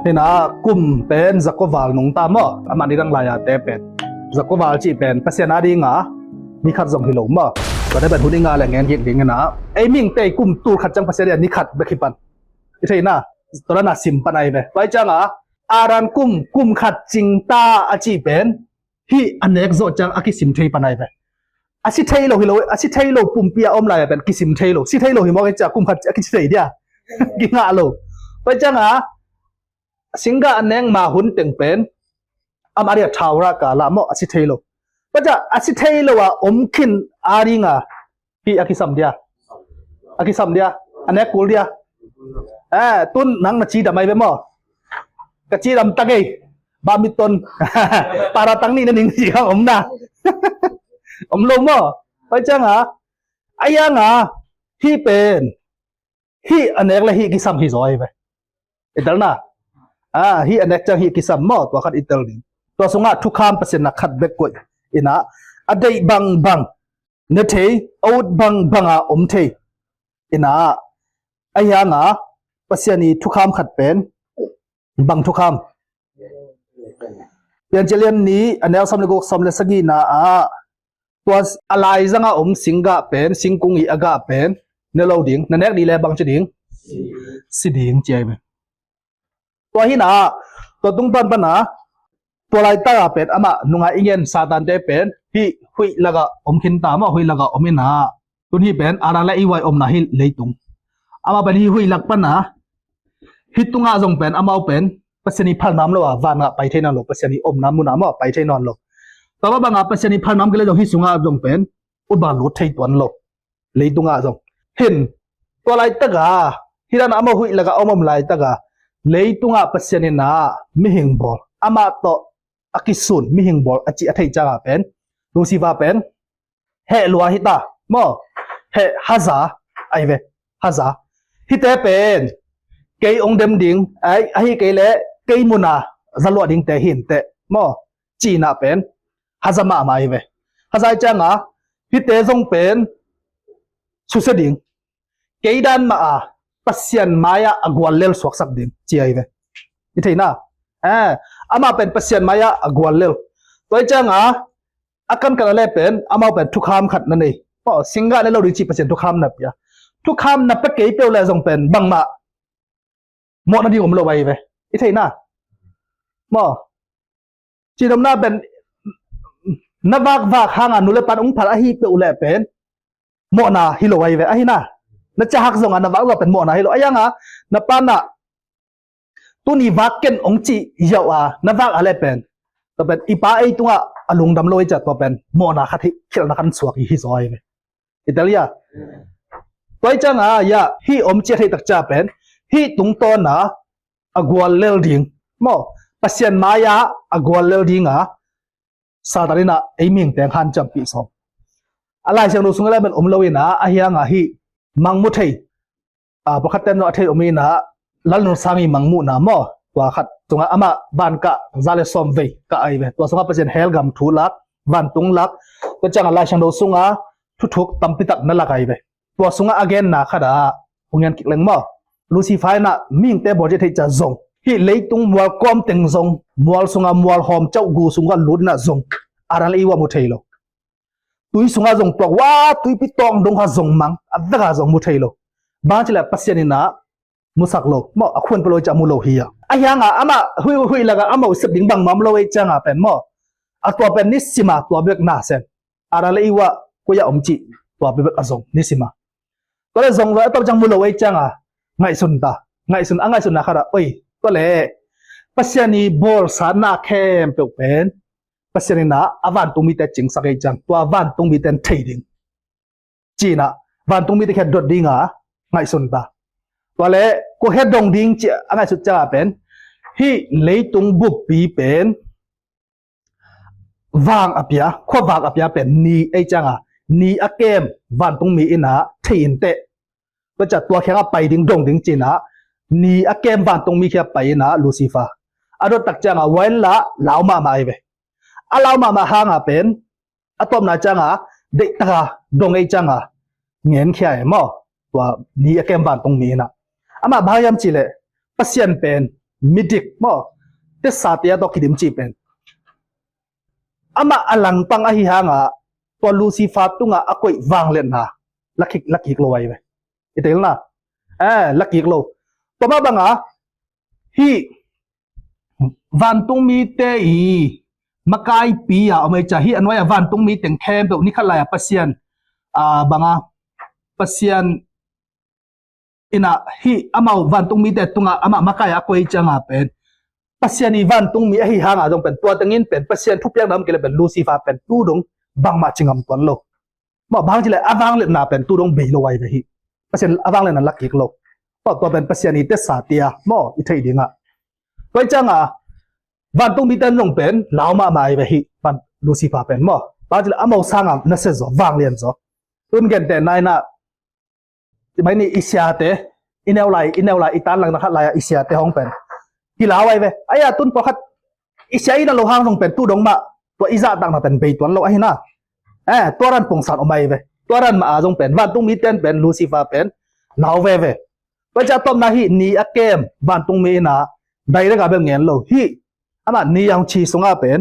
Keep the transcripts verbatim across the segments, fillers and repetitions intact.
Hina kum pen Jakob val nungta maw, amah nidang lai-a te pen Jakob val cih pen Pasian a dinga ni khat zong hi lo maw. Tua te pen hun i ngah le ngen kik ding hina, ei mihingte kum tul khat ciang Pasian a ni khat bek hi pan. I theihna, tua dana sim pan ahi ve. Tua hi cianga Adam kum, kum khat cingta a cih pen hih a nek zawh ciang a kisim thei pan ahi ve. A si thei lo hi lo, a si thei lo pumpi a om lai-a pen kisim thei lo. Si thei lo hi mawk i ciah kum khat a kici thei dia. Kingah lo. Pai cianga singgah a nek ma hun teng pen amah dia thaura kala maw a si thei lo. Pai ciah a si thei lo a om khin a dinga hih a kisam dia. A kisam dia. A nek kul dia. Eh, tun nang na cidam ahi ve maw. Ka cidam ta ngei. Badminton. Para tang nih na ning ci kha om na. Om lo maw. Pai cianga a hianga hih pen hih a nek le hih kisam hi zaw ahi ve. I telna. Ah, hih a nek ciang hih kisam maw, tua khat i tel ding. Tua sungah thukham Pasian na khat bek koih. Ina a deih bangbang ne thei, a ut bangbanga om thei. Ina a hianga Pasian i thukham khat pen bang thukham? Piancil lian nih a neu sawm le guk, sawm le sagihna ah tua a laizanga om singgah pen, singkung i a gah pen ne lo ding, na nek dih le bang ci ding? Si ding ci ahi ve. Tua hina tua tung pan pana tua laitaka pen amah nunga i ngen Satan te pen hih huih laka om khinta maw, huih laka om ina tun hih pen Adam le Eva i omna hih leitung. Amah pen hih huih lak pana hih tungah zong pen amau pen Pasian i phalnam lo a van ngah pai thei nawn lo, Pasian i omna muna maw pai thei nawn lo. Tua banga Pasian i phalnam kile zong hih sungah zong pen utbang lut thei tuan lo. Leitungah zong hin tua laitaka hih dana amau huih laka om om laitaka leitungah Pasian ina mihing bawl, amah tawh a kisun mihing bawl a cih a theih cianga pen Lucifer pen heh lua hita maw, heh haza ahi ve. Haza hite pen kei ong dem ding ahi, ahi kei le kei muna zaluah dingte hinteh maw, cihna pen haza mahmah ahi ve. Haza ahi cianga hite zong pen susia ding, kei dan mah a Pasian mai-ah a guallel suaksak ding ci ahi ve. I theihna. Eh, amah pen Pasian mai-ah a guallel. Tua hi cianga a kankan a le pen amau pen thukham khat na nei. Aw, singgah ne lo ding cih Pasian thukham na pia. Thukham na pia kei peuh le zong pen bangmah mawhna ding om lo ahi ve. I theihna. Maw. Cinomna pen na vakvak hanga nu le pan ung phal ahi peuh le pen mawhna hi lo ahi ve. Ahina na cahak zonga na vak zonga pen mawhna hi lo. Ahianga na pana tuni vak ken ong cih yauh a na vak a le pen tua pen i pa ei tungah a lungdam lo i ciah tua pen mawhna khat hi khialhna khan suak hi hi zaw ahi ve. I tel ia. Tua i cianga ia hih om ciah theih tak ciah pen hih tungtawna a guallel ding maw, Pasian mai-ah a guallel dinga Satan ina ei mihing teng hanciampih sawm. A Lai Siangtho sungah le men om lo ina ahianga hih mangmu thei, a, pakhat ten a thei om ina Lalnunsangi mangmuhna maw, tua khat tungah amah van kah za le sawm vei kah ahi ve. Tua sungah Pasian hell gam thu lak, vantung lak, tua cianga Lai Siangtho sunga thuthuk tampitak na lak ahi ve. Tua sungah a genna khatah hong ngen kik leng maw. Lucifer ina mihingte bawl ciah theih ciah zong hih leitung mual kawm teng zong, mual sunga mual hawm cauh gu sungah lut ina zong Adam le Eva mu thei lo. Tui sungah zong tuak ua, tuipi tawng dong kha zong mang a veka zong mu thei lo. Bang cileh Pasian ina musak lo maw, a khuan palo ciah mu lo hi a. Ahianga amah huih huih laka amau sep ding bangmah om lo ei cianga pen maw, a tua pen nisima tua bek na sem. Adam le Eva koi-ah om cih tua bek a zong nisima. Tua le zong zong a tawp ciang mu lo ei cianga ngaihsun ta. Ngaihsun a ngaihsunna khatah oi, tua le Pasian i bawlsa na khempeuh pen Pasian ina a vantungmite cingsak ei ciang tua vantungmite in thei ding. Cina vantungmite khia dot dinga ngaihsun ta. Tua le kua khia dong ding ci a ngaihsut cianga pen hih leitung buppi pen vang a pia, khuavak a pia pen ni ei cianga ni a kem vantungmi ina thei inteh. Tua ciah tua khianga pai ding dong ding cina ni a kem vantungmi khia pai ina Lucifer a dot tak cianga wain la lau mahmah ahi ve. A lau mahmah hanga pen a tawpna cianga deihtaka dong ei cianga ngenkhia e maw. Tua ni a kem vantungmi ina amah bang hiam cileh Pasian pen midik maw, tesa tia tawh kidim cih pen amah a langpang ahi hangah tua Lucifer tungah a koih vangliatna lakik lakik lo ahi ve. I telna, eh, lakik lo. Tua mah bangah hih vantungmite i makaipi a om ei cia, hih a nuai a vantungmi teng khempeuh ni khat lai a Pasian, a, banga Pasian inah hih amau vantungmite tungah amah makai a koih cianga pen Pasian i vantungmi ahi hanga zong pen tua tengin pen Pasian thupiakna om kei le pen Lucifer pen tu dong bangmah ci ngam tuan lo. Mah bang ci le a vangliatna pen tu dong bei lo ai ve hi. Pasian a vangliatna lakik lo. Mah tua pen Pasian i tesa tia maw i theih dingah. Tua i cianga vantungmite zong pen lau mahmah ai ve hi. Van Lucifer pen maw bang ci le amau sanga nasia zaw vanglian zaw. Tun gente naina i mai ni i siate, i neu lai, i neu lai, i tan langna khat lai-ah i siate hong pen kilau ai ve. Ai-a tun pawlkhat i sia i na lo hang zong pen tu dong mah tua i zahtakna pen bei tuan lo ahi na. Eh, tua ran pongsan om ai ve. Tua ran mah a zong pen vantungmi ten pen Lucifer pen lau veve. Tua cia tawpna hih ni a kem vantungmi ina direct a bel ngen lo hih amah ni yangchi sungah pen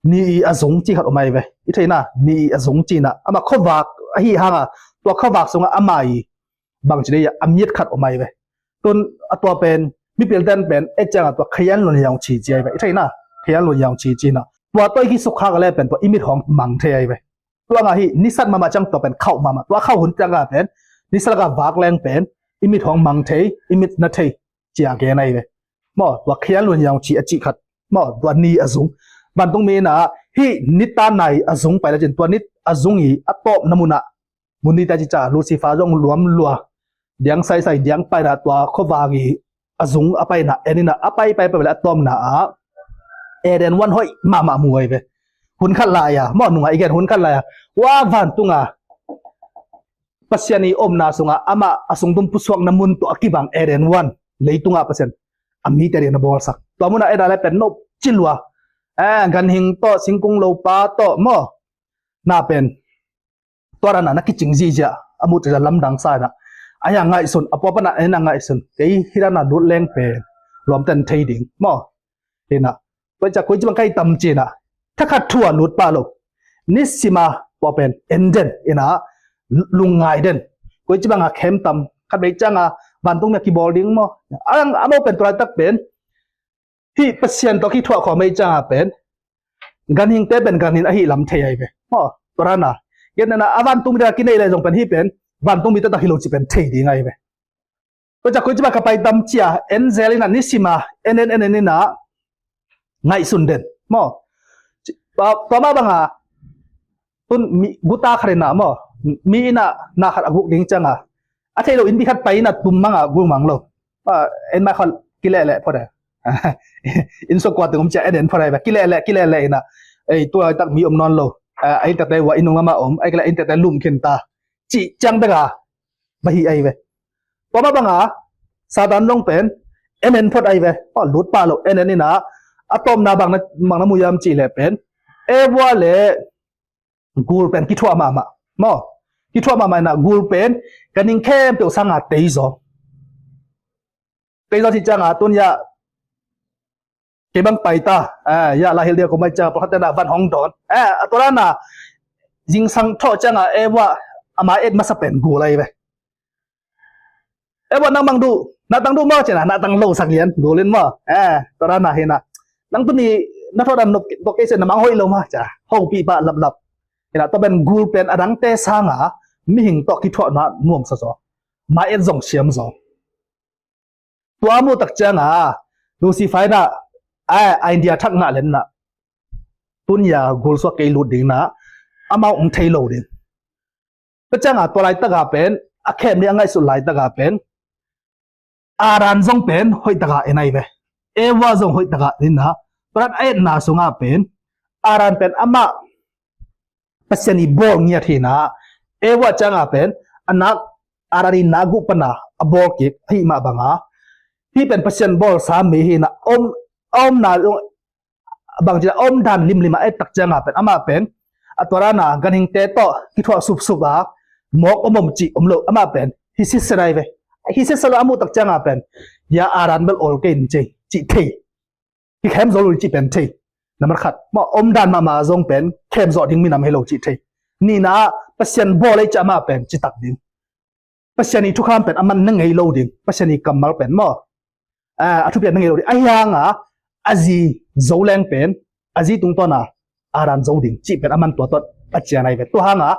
ni i a zung ci khat om ai ve. I theihna ni i a zung cina amah khuavak ahi hanga tua khuavak sungah amah i bang ci dei a miat khat om ai ve. Tun a tua pen mipil ten pen et cianga tua khayan lun yangchi ci ai ve. I theihna khayan lun yangchi cina tua tua i kisukkhak le pen tua i mit hong mang thei ai ve. Tua nga hi nisat mahmah ciang tua pen khauh mahmah tua khauh hun cianga pen nisat ka vak leng pen i mit hong mang thei i mit na thei cia gen ai ve. Maw tua khayan lun yangchi a cih khat maw tua ni a zung. Vantungmi ina hih nitan nai a zung pai le cin tua nit a zung i a tawpna munah mun nita cica Lucifer zong luam lua diang saisai diang paina tua khuavang i a zung a paina en ina a pai pai pai le a tawpna ah Eden huan hoih mahmah mu ai ve. Hun khat lai-a maw nunga i gen hun khat lai-a ua vantunga Pasian i omna sungah amah a sungtum pusuakna mun tawh a kibang Eden huan leitungah Pasian a mite ding na bawlsak tua munah Eden le pen nop cilua, eh, ganhing tawh singkung lopa tawh maw na pen tua dana na kicing zihziah a muh tila lamdang sa ina a ya ngaihsun a puapana en a ngaihsun kei hidana lut leng pen luamten thei ding maw. Ina koica koici bang kai tam cina thakhat thua lut pah lo nisima pua pen en den ina lungngai den koici banga khem tam khat bei canga vantung mia kibawl ding maw. Ang amau pen tulaitak pen hih Pasian tawh kithuah khawm ei canga pen ganhingte pen ganhing ahi lam thei ai ve. Maw tua dana gennena a vantung mi dana kinei le zong pen hih pen vantung mi taktak hi lo ci pen thei ding ai ve. Koica koici bang ka pai tam cia en zel ina nisima en en en en ina ngaihsun den maw. Tua mah banga tun mi guta khat ina maw mi ina na khat a guk ding canga a thei lo in bi khat pai ina tum manga gul mang lo. En mai khat kilele phot e in sokua teng um cia en en phot e kilele kilele ina ei tua tak mi om nawn lo. Ei tate wa inung lama om ei kile in tate lum khin ta cih ciang beka ba hi ai ve. Tua mah banga Satan zong pen en en phot ai ve. Lut pah lo en en ina a tawpna bang na mu yam cih le pen Eva le gul pen kithuah mahmah maw. Kithuah mahmah ina gul pen ganhing khempeuh sanga teizaw teizaw cih cianga tun ya kei bang pai ta ya lahil dia ko mai cianga pawlkhat tena van hong dawn a tua dana zingsang thawh cianga Eva ama et masa pen gul ai ve. Eva nang bang duh na tang duh maw cina na tang lo sak lian gul in maw. Tua dana hina nang tuni na thawh dan nop tua kei se na mang hoih lo maw cia hopih pah laplap. Hina tua pen gul pen a dangte sanga mihing tawh kithuahna nuamsa zaw ma et zong siam zaw. Tua a muh tak cianga Lucifer ina a idea thak ngah lenna tun ya gul suak kei lut dingna amau ong thei lo ding. Tua cianga tua laitaka pen a khem ni a ngaihsut laitaka pen Adam zong pen hoihtaka en ai ve. Eva zong hoihtaka en ina tua dan a etna sunga pen Adam pen amah Pasian i bawl ngiat hina Eva cianga pen a nak Adam i nak guh pana a bawl kik ahi mah banga hih pen Pasian bawlsa mi hina om a omna bang cina a om dan limlima et tak cianga pen amah pen a tua dana ganhingte tawh kithuah supsup a mawk om om cih om lo amah pen hi sitset ai ve. Hi sitset lo a muh tak cianga pen ya Adam bel ol kei in cei cih thei. Kikhem zo lo ding cih pen thei. Nambat khat, mah omdan mahmah zong pen khem zawh ding minam hi lo cih thei. Nihna ah Pasian bawl ei ciah mah pen citak ding. Pasian ii thukham pen a man na ngei lo ding. Pasian ii kammal pen maw, a thupian na ngei lo ding. Ahi hanga a zi zo leng pen a zi tungtawna Adam zo ding cih pen a man tua tawh a cian ahi ve. Tua hanga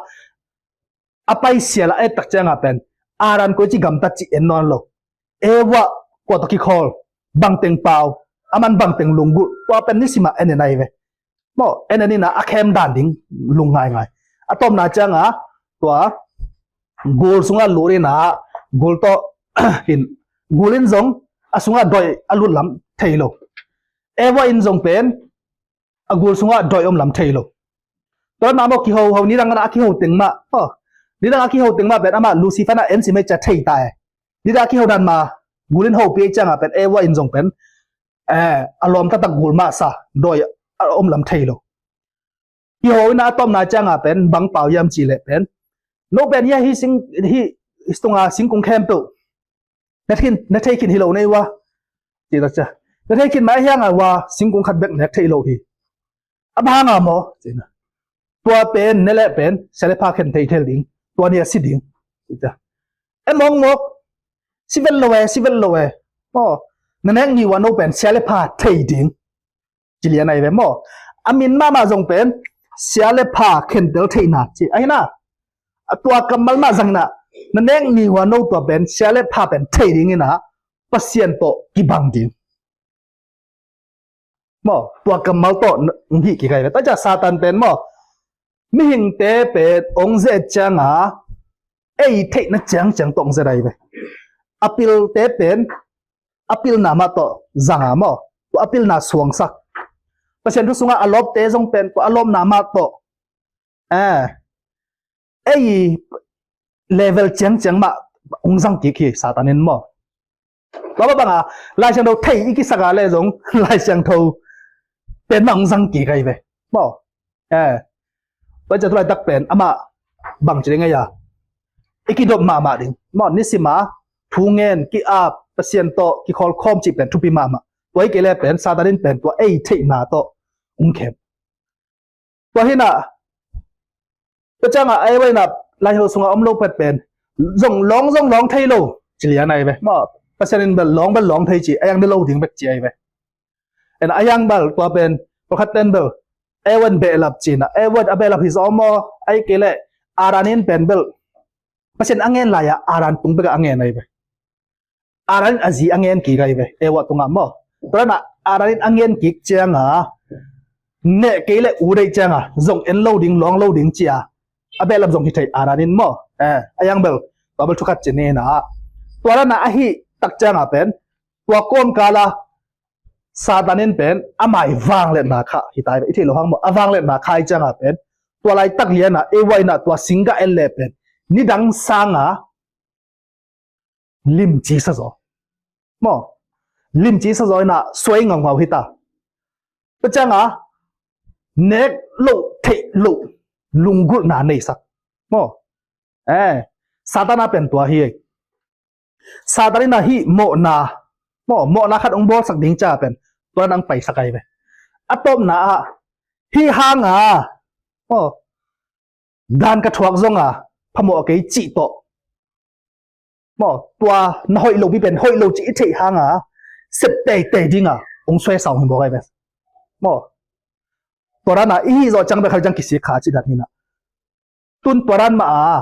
a paisial a ettak cianga pen Adam koi ci gamtat cih en nawn lo. Eva kua tawh kikhawl, bangteng pau, a man bangteng lunggulh, tua pen nisimah en en ahi ve. Maw, en en ina a khem dan ding lung ngaingai. A tawpna cianga tua gul sungah lut ina gul tawh hin, gul in zong a sungah doih a lut lam thei lo. Eva in zong pen a gul sungah doih om lam thei lo. Tua dan mah maw, kihoho, nidang a kiho teng mah, oh, nidang a kiho teng mah pen amah Lucifer na en si mei cia thei ta e. Nidang a kiho dan mah gul in hopi ei cianga pen Eva in zong pen, eh, a lawm taktak gul mah sa, doih a om lam thei lo. Kiho ina a tawpna cianga pen bang pau hiam cih leh pen, no pen hia hi sing, hi, hi tunga singkung khempeuh na thei khin, na thei khin hi lo nei ua. Ci ta cia. Na thei khin mai hianga ua singkung khat bek nek thei lo hi. A banga maw? Ci na. Tua pen ne leh pen sia le pha khen thei thel ding. Tua ni a si ding. Ci ta. E mawkmawk. Si vet lo e, si vet lo e. Maw, na nek ni ua no pen sia le pha thei ding. Ci lian ahi ve maw. A min mahmah zong pen sia le pha khentel theihna ci ahi na. A tua kammal mah zangna na nek ni hua no tua pen sia le pha pen thei ding ina Pasian tawh kibang ding. Maw, tua kammal tawh hong hih kik ahi ve. Tua cia Satan pen maw, mihingte pen hong zet cianga ei theihna ciangciang tawh hong zet ahi ve. A pilte pen a pilna mah tawh zanga maw, tua a pilna suangsak. Pasian thu sungah a lawpte zong pen tua a lawpna mah tawh, eh, ei level ciangciang mah hong zang kik hi Satan in maw. Tua mah banga Lai Siangtho thei i kisaka le zong Lai Siangtho pen mah hong zang kik ahi ve maw. Eh, tua cia tu laitak pen amah bangci ding ahi a, i kidop mahmah ding maw, nisima thu ngen, ki-ap, Pasian tawh kikhawlkhawm cih pen thupi mahmah. Tua hi kei le pen Satan in pen tua ei theihna tawh hong khem. Tua hina tua cianga Eva ina Lai Siangtho sunga om lo pet pen zong lawng zong lawng thei lo ci lian ahi ve maw. Pasian in bel lawng bel lawng thei ci, a yang ne lo ding bek ci ahi ve. Ena a yang bel tua pen pawlkhat ten bel Eva in behlap cina, Eva in a behlap hi zaw maw, ahi kei leh Adam in pen bel Pasian a ngen lai-ah Adam tung bekah a ngen ahi ve. Adam in a zi a ngen kik ahi ve, Eva tungah maw. Tua dana Adam in a ngen kik cianga neh kei leh u deih cianga zong en lo ding, lawng lo ding cia a behlap zong hi thei Adam in maw. Eh, a yang bel tua bel thukhat ci nena. Tua dana ahi tak cianga pen tua kawmkala Satan in pen amai vangliatna kha hi tai ve. I theih lo hang maw, a vangliatna kha hi cianga pen tua laitak liana Eva ina tua singgah en leh pen nidang sanga limci sa zaw maw, limci sa zaw ina suai ngaungau hi ta. Tua cianga nek loh theih loh lunggulhna neisak maw. Eh, Satan a pen tua hi. Satan ina hih mawhna maw, mawhna khat hong bawlsak ding cia pen tua nang paisak ahi ve. A tawpna ah hih hanga maw, dan ka thuak zonga phamawh kei cih tawh maw, tua na hoih lo pi pen hoih lo cih i theih hanga sep teitei dinga hong suai sa hong hi mawk ahi ve maw. Tua dana i hih zawh ciang bek khal ciang kisik kha cih dan hina. Tun tua dan mah a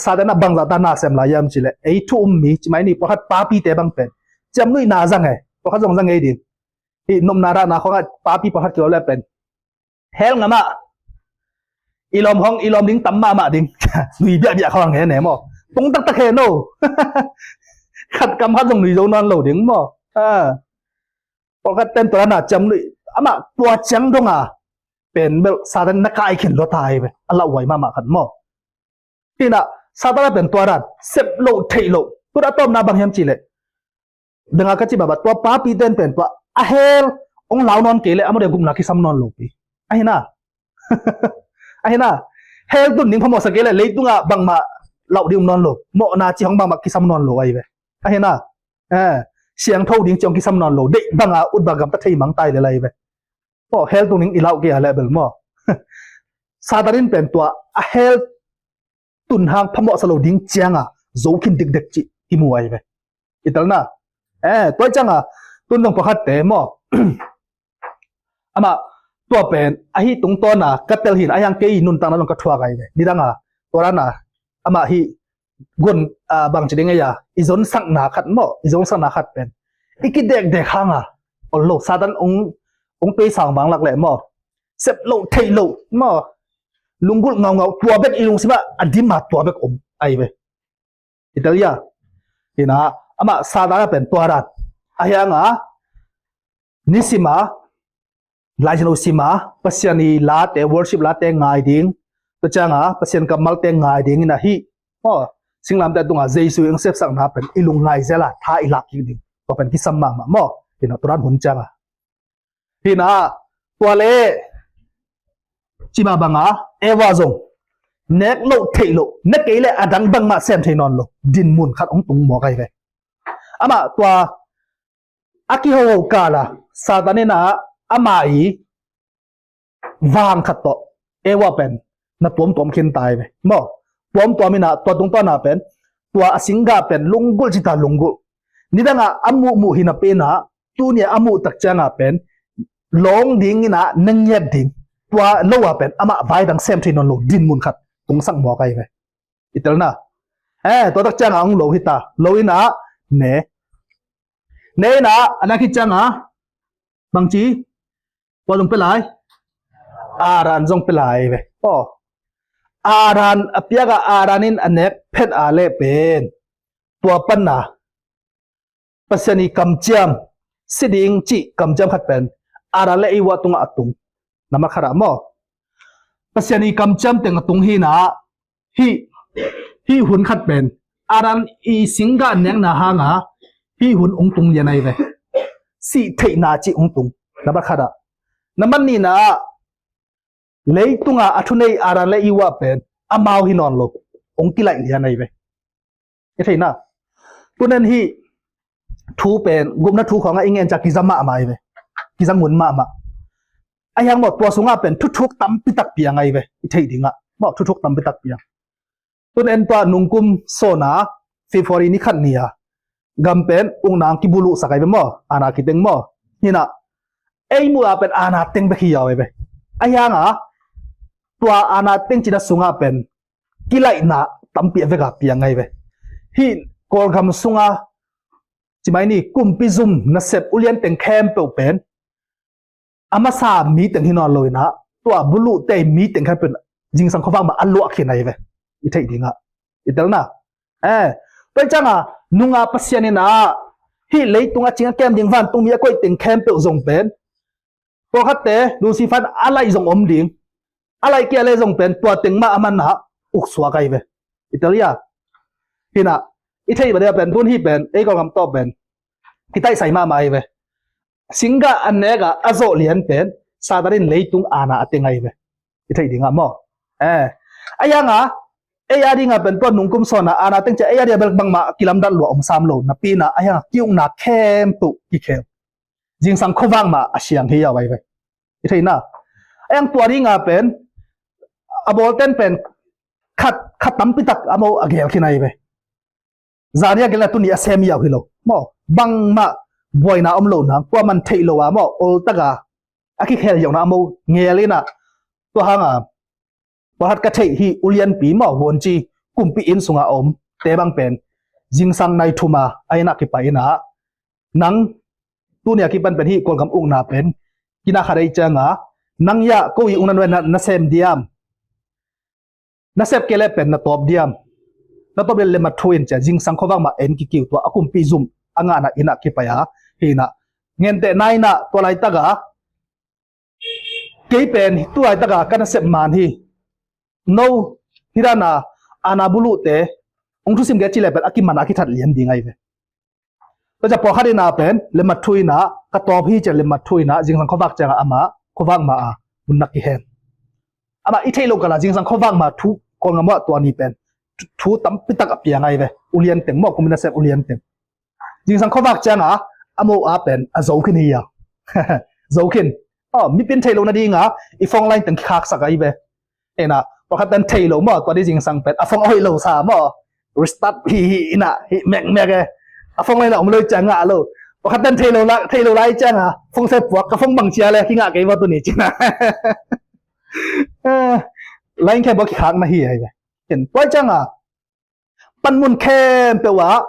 Satan a bangzah ta na sem lai hiam cih leh ei thu um mi ci mai ni, pawlkhat papite bang pen ciamnuihna zang e, pawlkhat zong zang ngei ding. Hih nopna dahna khawngah papi pawlkhat kilo le pen hell ngam ah i lawm hong, i lawm ding tam mahmah ding. Nui biahbiah khawng hen e maw, tung taktak hen o. Khat kam khat zong nui zo nawn lo ding maw. Ah, pawlkhat ten tua dana ciamnuih amah tua ciang donga pen bel Satan na kai khin lua ta hi ve, a lauhuai mahmah khat maw. Hina Satan a pen tua dan sep loh theih loh. Tua a tawpna bang hiam cih leh danga ka cih baba tua papi ten pen tua a hell hong lau nawn kei leh a mawh ding gupna kisam nawn lo pi. Ahina, ahina, hell tun ding phamawhsa kei leh leitunga bangmah lauh ding um nawn lo, mawhna cih hong bangmah kisam nawn lo ahi ve. Ahina, eh, siangtho ding ci hong kisam nawn lo, deih banga ut banga gamta thei mang tai le lai ve. Maw, hell tung ding i lau kei a leh bel maw. Satan in pen tua a hell tun hang phamawhsa lo ding cianga zo khin dikdek cih kimu ai ve. I telna. Eh, tua cianga tun zong pakhatte maw. Amah tua pen ahi tungtawna ka tel hin a hiang kei nuntakna zong ka thuak ai ve. Nidanga tua dana amah hi gun, ah, bangci ding ei a i zonsakna khat maw, i zonsakna khat pen i kidekdek hanga ol lo, Satan ong, ong peisang vanglak leh maw, sep lo theih lo maw, lunggulh ngaungau tua bek i lungsimah a dima tua bek om ai ve. I tel ia. Hina amah Satan a pen tua dan a hianga nisima, laizino sima, Pasian i late, worship late ngai ding, tua cianga Pasian kammalte ngai ding ina hi. Aw, singlamte tunga Jesu i ong sepsakna pen i lungngai zela tha i lak kik ding, tua pen kisam mahmah maw. Hina tua dan hun cianga hina tua le cima banga Eva zong nek lo theih lo, na kei le a dang bangmah sem thei nawn lo dinmun khat ong tung mawk ai ve. Amah tua a kihoho kala Satan ina ama i vang khat tawh Eva pen na tuamtuam khin tai ve maw. Tuamtuam ina tua tungtawna pen tua a singgah pen lunggulh cita lunggulh. Nidanga a muhmuh hinapi ina tunia a muh tak cianga pen lawng ding ina na ngiat ding, tua lo a pen amah vaidang sem thei nawn lo dinmun khat tungsak mawk ai ve. I telna. Eh, tua tak cianga ong lo hita, lo ina ne, ne ina a nak hi cianga bangci tua zong pelai, Adam zong pelai ve. Aw, Adam a piaka Adam in a nek phet a le pen tua panna Pasian i kamciam, si ding cih kamciam khat pen Adam le Eva tungah a tung. Nambat khatah maw, Pasian i kamciam teng a tung hina, hih, hih hun khat pen Adam i singgah nekna hanga hih hun ong tung lian ai ve. Sih theihna cih ong tung. Nambat khatah. Nambat nihna leitunga a thunei Adam le Eva pen amau hi nawn lo, ong kilaih lian ai ve. I theihna. Tunen hih thu pen gupna thu khawngah i ngen ciang kiza mahmah ai ve. Kiza ngun mahmah. A hiang maw tua sungah pen thuthuk tampitak piang ai ve. I theih dingah maw thuthuk tampitak piang. Tunen tua nungkum sawna February ni khat ni a gam pen ukna ang kibuluhsak ai ve maw, ana kiteng maw. Hina ei muh a pen ana teng bek hi yau ai ve. A hianga tua ana teng cina sungah pen kilaihna tampi a veka piang ai ve. Hih Kawlgam sunga cimai ni kumpi zum nasep ulian teng khempeuh pen a masa mi teng hi nawn lo ina tua buluhte mi teng khempeuh zingsang khuavak mah a luah khin ai ve. I theih dingah i telna. Eh, tua cianga nunga Pasian ina hih leitunga cing a kem ding vantung mi a koih teng khempeuh zong pen pawlkhatte Lucifer a laih zong om ding. A laih kia le zong pen tua teng mah a manah uksuak ai ve. I tel ia. Hina i theih badia pen tun hih pen ei Kawlgam tawh pen kitaihsai mahmah ai ve. Singgah a neka a zawh lian pen Satan in leitung ana a teng ai ve. I theih dingah maw. Eh, a hianga ei a dinga pen tua nungkum sawna ana teng cia ei a dia bel bangmah kilamdang lua om sam lo napi ina a hianga kiukna khempeuh kikhel. Zingsang khuavak mah a siang hi yau ai ve. I theihna. A hiang tua dinga pen a bawlten pen khat, khat tampitak a maw a gel khin ai ve. Zani a gelna tuni a sem yau hi lo maw. Bangmah buaina om lo nang kuaman theih lo a maw oltaka a kikhel yauhna a maw ngel ina tua hanga pawlkhat ka theih hi ulianpi maw vuanci kumpi inn sunga om te bang pen zingsang nai thuma a ina kipai ina nang tunia kipan pen hih Kawlgam ukna pen kina khat ei cianga nang ia ko i ukna nuai na sem diam. Na sep kei le pen na tawp diam. Na tawp le lemmat thu in cia zingsang khuavak mah en kikiu tua a kumpi zum a ngahna ina kipai a hina ngenteh naina tua laitaka kei pen tu laitaka ka nasep man hi. No hidana ana buluhte ong thusim kei a ci le pen a kiman a kithat lian ding ai ve. Tua cia pawlkhat ina pen lemmat thu ina ka tawp hi cia lemmat thu ina zingsang khuavak cianga ama khuavak ma a mun nak kihen. Ama i theih lo kala zingsang khuavak ma thu Kawlgam ah tua ni pen thu tampitak a piang ai ve. Ulian teng maw kumpi nasep ulian teng. Zingsang khuavak cianga a mo a pen a zo khin hi a. Zo khin. Aw, mipin theih lo nadinga i phone line teng khaksak ahi ve. Ena, pakhat ten thei lo maw, tua di zingsang pen a phone a hoih lo sa maw. Restart hi hi ina hi mek mek e. A phone lai na om lo ciang ngah lo. Pakhat ten thei lo la, thei lo lai ciang a phone se puak, ka phone bang cia le kingah kei maw tuni cina. Line khe bawk kikhak na hi ai ve. Ken tua ciang a panmun khempeuh ah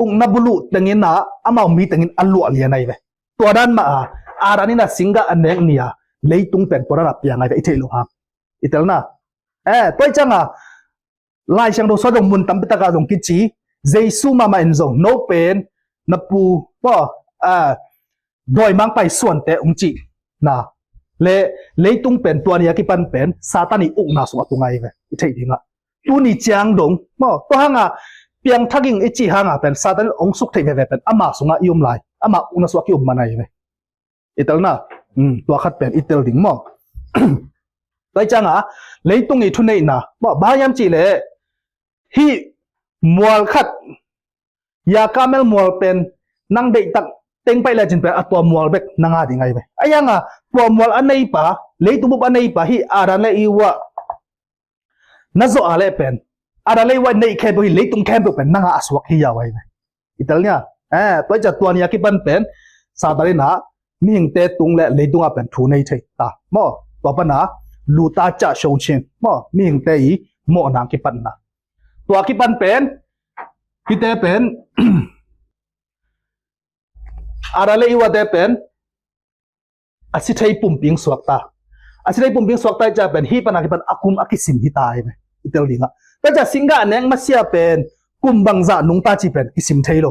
ukna buluh tengin ah amau mi tengin a luah lian ai ve. Tua dan mah a, Adam in a singgah a nek ni a leitung pen tua dan a piang ai ve, i theih loh hang. I telna. Eh, tua ciang a Lai Siangtho sua zong mun tampi taka zong kici, Jesu mahmah in zong no pen na pu, pu, ah, dawimangpa i suante ung cih na le leitung pen tua ni a kipan pen Satan i ukna sung a tung ai ve, i theih dingah. Tuni ciang dong maw, tua hanga piangthak ing i cih hanga pen Satan in ong suk theih veve pen ama sungah i om lai, ama ukna sungah ki om man ai ve. I telna, um, tua khat pen i tel ding maw. Tua cianga leitung i thuneihna maw, bang hiam cih leh hih mual khat, ya kamel mual pen nang deihtak teng paih lecin pen a tua mual bek na nga ding ai ve. A yanga tua mual a neipa, leitung bup a neipa hih Adam le Eva na zawh a leh pen Adam le Eva neih khempeuh hih leitung khempeuh pen nang a a suak hi yau ai ve. I tel nia. Eh, tua i ca tua ni a kipan pen Satan in a mihingte tung le leitung a pen thu nei thei ta maw. Tua pana luta ca shochin maw, mihingte i mawhna kipatna. Tua kipan pen hite pen Adam le Eva te pen a si thei pumpi ong suak ta. A si thei pumpi ong suak ta i ca pen hih pana kipan a kum a kisim hi ta ai ve. I tel dingah. Tua i ca singgah a nek masia pen kum bangzah nungta ci pen kisim thei lo.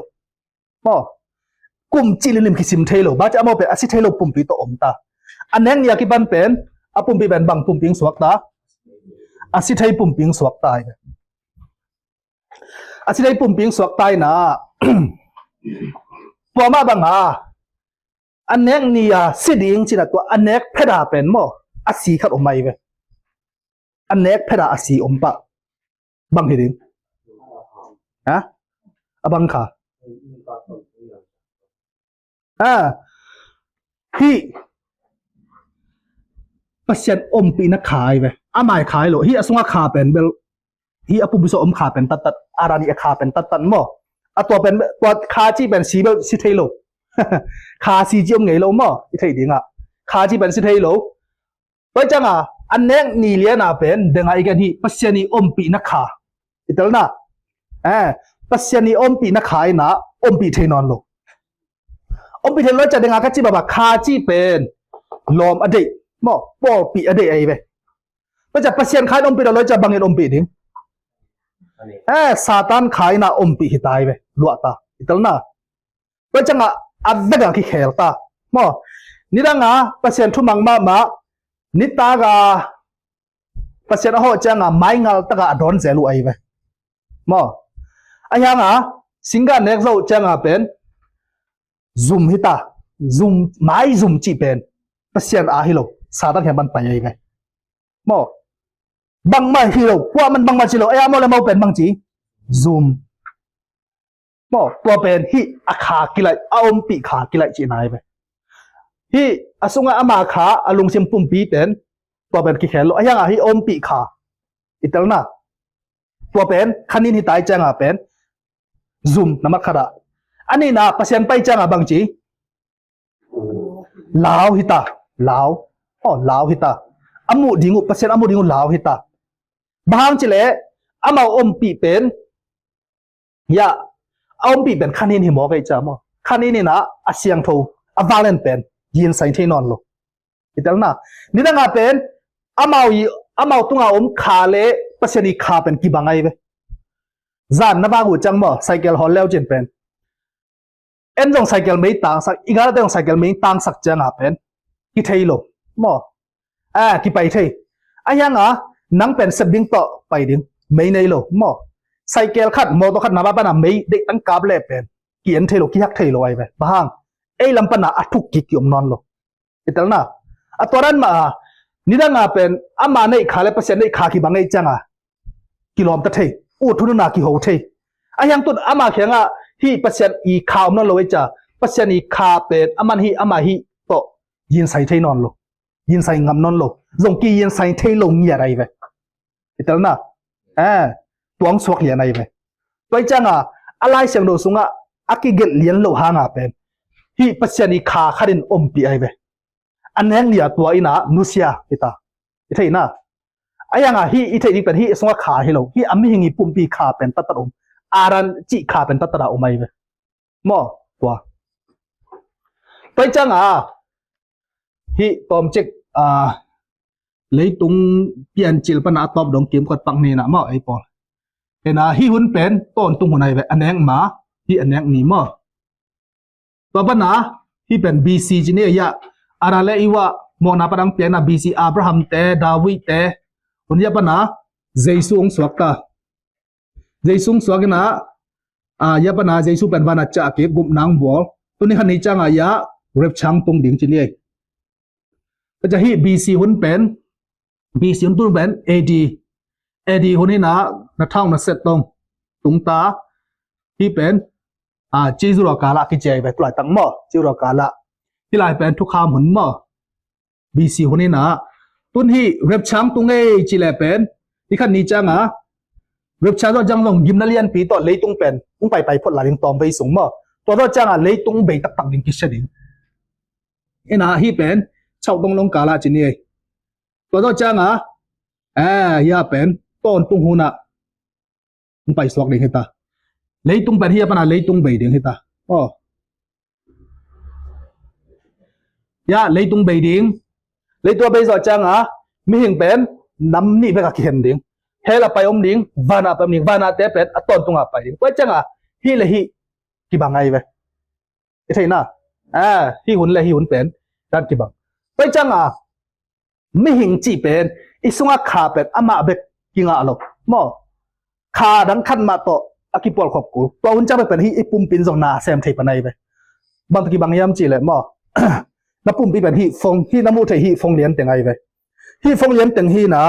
Maw. Kum ci lilim kisim thei lo. Ba ci a maw pen a si thei lo pumpi tawh om ta. A nek ni a kipan pen a pumpi pen bang pumpi ong suak ta. A si thei pumpi ong suak ta ai ve. A si thei pumpi ong suak ta ina. Tua mah banga a nek ni a si ding cina tua a nek pheta pen maw a si khat om ai ve. A nek pheta a si om pah. Bang hi ding? Ha? A bang kha. Ha. Hih Pasian ompihna kha ai ve. A mai kha ai lo. Hih a sunga kha pen bel hih a pumpi sua om kha pen tattat. Adam i a kha pen tattat maw. A tua pen tua kha ci pen si bel si thei lo. Kha si ci om ngei lo maw. I thei dingah kha ci pen si thei lo. Tua i cianga a nek ni liana pen denga i gen hi Pasian i ompihna kha. I telna. Eh, Pasian i ompihna kha ina ompih thei nawn lo. Ompih thei lo i ca denga ka ci baba kha ci pen lawm a deih maw, pawlpih a deih ai ve. Tua i ca Pasian kha in ompih lo i ca bangin ompih ding. Eh, Satan kha ina ompih hi ta ai ve. Luah ta. I telna. Tua cianga a veka kikhel ta maw. Nidanga Pasian thumang mahmah nitaka Pasian a hawh cianga maingal taka a dawn zel uh ahi ve maw. A hianga singgah nek zoh cianga pen zum hita, zum, mai zum cih pen Pasian a hi lo, Satan hiam man pai ahi ve maw. Bangmah hi lo, kuaman bangmah ci lo, ei a maw le mau pen bang ci zum. Maw, tua pen hih a kha kilaih, a ompih kha kilaih cihna hi ve. Hih a sungah ama kha a lungsim pumpi pen tua pen kikhel lo. A hiangah hih a ompih kha i telna. Tua pen khanin hi tai ciangah pen zum na mat khatah. A nihna Pasian pai ciangah bang ci? Lau hita, lau. Aw, lau hita. A muh ding uh, Pasian a muh ding uh lau hita. Bang hang cileh amau ompih pen, ya, a ompih pen khanin hi mawk ei ca maw. Khanin inah a siangtho, a valen pen yin sain thei nawn lo. I telna. Nidangah pen amau i, amau tunga om kha le Pasian i kha pen kibang ahi ve. Zan na vak uh ciang maw, cycle hawl leu cin pen en zong cycle mei tangsak, i galate zong cycle mei tangsak ciangah pen kithei lo maw. A kipai thei. A hiangah nang pen sep ding tawh pai ding, mei nei lo maw. Cycle khat, mawtaw khat na va pana mei deih tang kap leh pen ki-en thei lo, kihak thei lo ahi ve. Bang hang, ei lam pana a thuk kik ki om nawn lo. I telna. A tua dan mah a, nidangah pen ama neih kha le Pasian neih kha kibang ei ciangah kilawmta thei, ut thununa kiho thei. A hiang tun ama khiangah hih Pasian i kha om nawn lo ei ca, Pasian i kha pen a man hi, ama hi tawh ginsai thei nawn lo, ginsai ngam nawn lo, zong ki ginsai thei lo ngiat ahi ve. I telna, eh, tuang suak lian ahi ve. Tua i cianga a Lai Siangtho sungah a kigelh lian lo hanga pen hi Pasian i kha khatin ompih ahi ve. A nek nia tua ina nusia hita. I theihna, a yanga hi i theih ding pen hi i sunga kha hi lo, hi a mihing i pumpi kha pen tattat om, Adam cih kha pen tattat a om ahi ve. Maw, tua. Tua i cianga hi tawmcik, a, leitung piancil pana a tawp dong kimkot pak nina maw, ei pawl. Ena hi hun pen tawntung hun ahi ve, a nek ma, hi a nek ni maw. Tua pana hi pen B C ci ni a, Adam le Eva mawhna padang piakna B C Abraham te, David te, hun ya pana Jesu ong suak ta. Jesu ong suak ina, a, ya pana Jesu pen vana cah kik, gupna ong bual. Tuni khan ni cianga ya rapture tung ding ci ni. Ka ca hi B C hun pen, B C hun tung pen A D, A D hun ina na thau na set tong tung ta. Hi pen, a, ci zura kala ki cei ve, tulai tang maw, ci zura kala. Hi lai pen thukham hun maw. B C hun ina tun hi rapture tung ei ci le pen, hi khan ni cianga rapture zawh ciang zong gimna lianpi tawh leitung pen ong paipai phot la ding tawm vei sung maw. Tua zawh cianga leitung bei taktak ding kisia ding. Ina hi pen chau tong long kala ci ni ei. Tua zawh cianga, eh, ya pen tawntung huna ong pai suak ding hita. Leitung pen hi a pana leitung bei ding hita. Oh. Ya, leitung bei ding. Leitung a bei zawh cianga mihing pen nam nih bek a kihen ding. Hell a pai om ding, vana pai om ding, vana te pen a tawntunga pai ding. Tua cianga hi le hi kibang ahi ve. I theihna, a, hi hun le hi hun pen dan kibang. Tua cianga mihing cih pen i sunga kha pen amah bek kingah lo maw. Kha dang khat mah tawh a kipualkhop kul. Tua hun ciang pen hi i pumpin zong na sem thei pan ahi ve. Bang taki bang hiam cih le maw, na pumpi pen hi phone, hi na muh thei hi phone lian teng ahi ve. Hi phone lian teng hi na,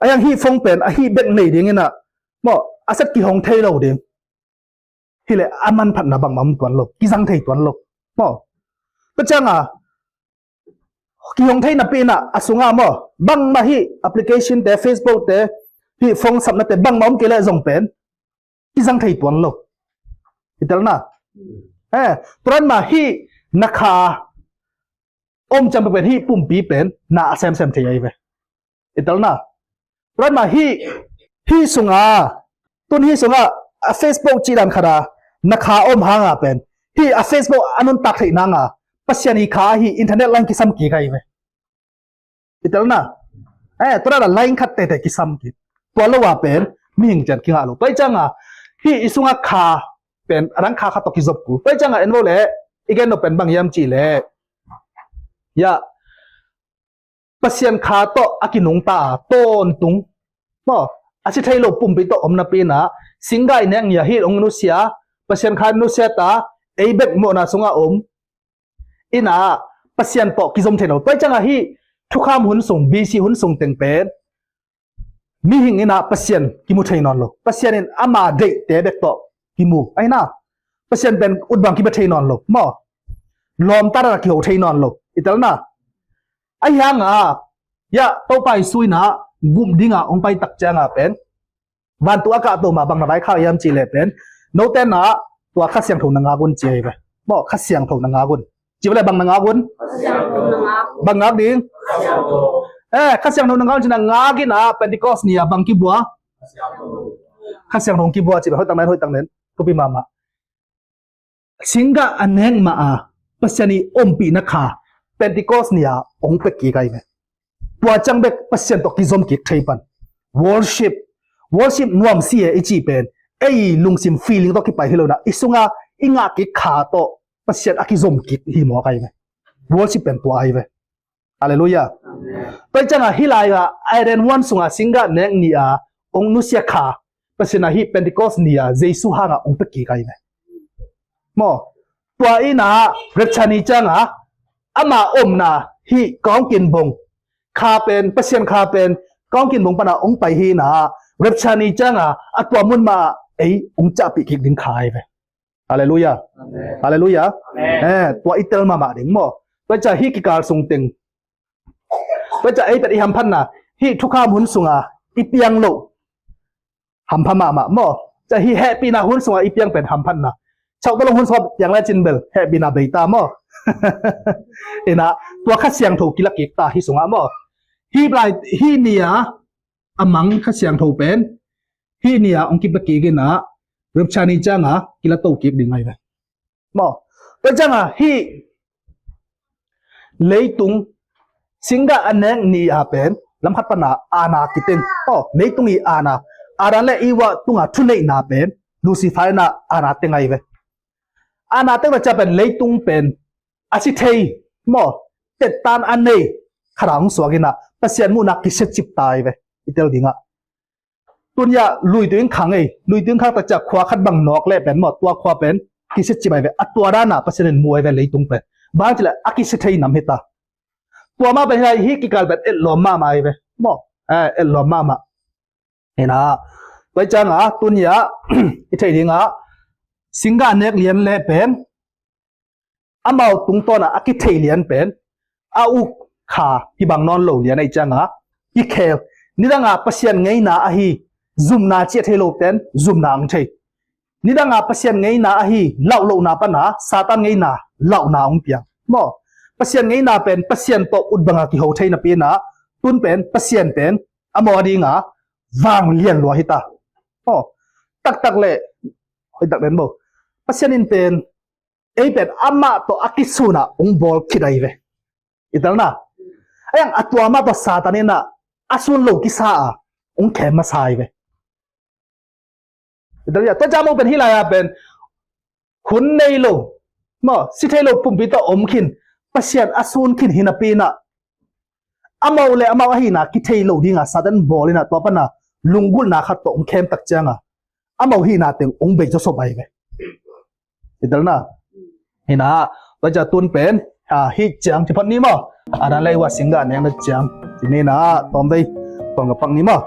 a yang hi phone pen a hi bek nei ding ina maw, a set kihong thei lo ding. Hi le a manphatna bangmah om tuan lo, kizang thei tuan lo maw. Tua cianga kihong thei napi ina a sunga maw, bangmah hi application te, Facebook te, hi phone sapna te bangmah om kei le zong pen kizang thei tuan lo. I telna, eh, turan ma hi na kha om ciang pen hi pumpi pen na a semsem thei ahi ve. I telna, turan ma hi, hi sunga, tun hi sunga a Facebook cih dan khata na kha om hanga pen hi a Facebook a nuntak theih nanga Pasian i kha hi internet line kisam kik ahi ve. I telna, eh, turan a line khat tete kisam kik. Tua lo a pen mihing cian kingah lo. Tua i cianga hi i sunga kha pen a dang kha khat tawh kizop kul. Tua i cianga en vo le, i gen lo pen bang hiam cih le, ya, Pasian kha tawh a kinungta a tawntung maw, a si thei lo pumpi tawh om napi ina, singgah i nek nia hi ong nusia, Pasian kha nusia ta, ei bek mawhna sunga om ina, Pasian tawh kizom thei lo. Tua i cianga hi thukham hun sung, B C hun sung teng pen mihing ina Pasian kimu thei nawn lo. Pasian in ama deihte bek tawh kimu ahi na. Pasian pen utbang kiba thei nawn lo maw. Lawmta dana kiho thei nawn lo. I telna, ahi hanga ya Topa i suina gum dinga ong pai tak cianga pen vantung a kahto ma bang na vaikhak hiam cih le pen, note na tua Kha Siangtho na ngak un ci ahi ve. Maw, Kha Siangtho na ngak un. Ci le bang na ngak un? Bang ngak ding? Eh, Kha Siangtho na ngak un ci na ngak ina Pentecost ni a bang kibua? Kha Siangtho kibua ci ve, hoih tang nen, hoih tang nen. Thupi mahmah. Singgah a nek ma a Pasian i ompihna kha Pentecost ni a ong pek kik ahi ve. Tua ciang bek Pasian tawh kizom kik thei pan. Worship, worship nuam si e i cih pen ei lungsim feeling tawh kipai hi lo na, i sunga i ngah kik kha tawh Pasian a kizom kik hi mawk ahi ve. Worship pen tua ahi ve. Halleluiah. Tua i cianga hi lai a Eden huan sunga singgah nek ni a ong nusia kha Pasian a hi Pentecost ni a Jesu hanga ong pek kik ahi ve. Maw, tua ina rapture ni cianga ama omna hi kawngkin bong kha pen, Pasian kha pen kawngkin bong pana ong pai hi na, rapture ni cianga a tua mun ma ei ong cahpih kik ding kha ahi ve. Halleluiah. Halleluiah. Eh, tua i tel mahmah ding maw? Tua ciang hih kikal sung teng, tua ciang ei pen i hamphatna, hih thukham hun sunga i piang loh hampha mahmah maw? Tua hih hehpihna hun sungah i piang pen hamphatna. Chauhta long hun sungah piang lecin bel hehpihna beita maw? Ina, tua Kha Siangtho kila kik ta hih sungah maw? Hih lai, hih ni-a a mang Kha Siangtho pen hih ni-a hong kipia kik ina, rapture ni cianga kila to kik ding ahi ve. Maw? Tua cianga hih leitung singgah a nek ni-a pen lamkhat pana aana kiteng. Maw? Leitung i aana. Adam le Eva tunga thuneihna pen Lucifer ina aana teng ahi ve. Aana teng ta cia pen leitung pen a si thei maw? Tettan a nei khat a hong suak ina Pasian muhna kisiacip ta ahi ve. I tel dingah Tunia luitu in khang ei, luitu in khang ta cia khua khat bang nawk le pen maw, tua khua pen kisia cip ai ve, a tua dana Pasian in mu ai ve leitung pen. Bang cile a kisia thei nam hita. Tua mah pen hi lai hi kikal pen etlawm mahmah ai ve. Maw, eh, etlawm mahmah. Ina, tua cianga tunia i thei dinga singgah nek lian le pen amau tungtawna a kithei lian pen a uk kha hi bang nawn lo lian ahi cianga i khel. Nidanga Pasian ngeina ahi zumna cia thei lo ten zumna ang thei. Nidanga Pasian ngeina ahi lauhlohna pana Satan ngeina lauhna ang piang. Maw, Pasian ngeina pen Pasian tawh ut banga kiho thei napi ina tun pen Pasian pen amau a dinga vang lian lua hita. Maw, taktak le hoitak den bo. Pasian in pen ei pen amah tawh a kisuna ung bawl khit ahi ve. I telna. Ayang a tua mah tawh Satan ina a sun lo kisa a ung khem masa ahi ve. I tel ya, tua jamo pen hi lai a pen hun nei lo. Maw, si thei lo pumpi tawh om khin. Pasian a sun khin hi napi ina amau le amau ahina kithei lo dinga Satan bawl ina tua pana lunggulhna khat tawh ung khem tak cianga amau hina teng ung bei zawsop ahi ve. I telna. Hina, tua cia tun pen, ah, hi ciang ci phot ni maw? Adam le Eva singgah nek na ciang ci ni na, tawm vei, tawm ka pak ni maw?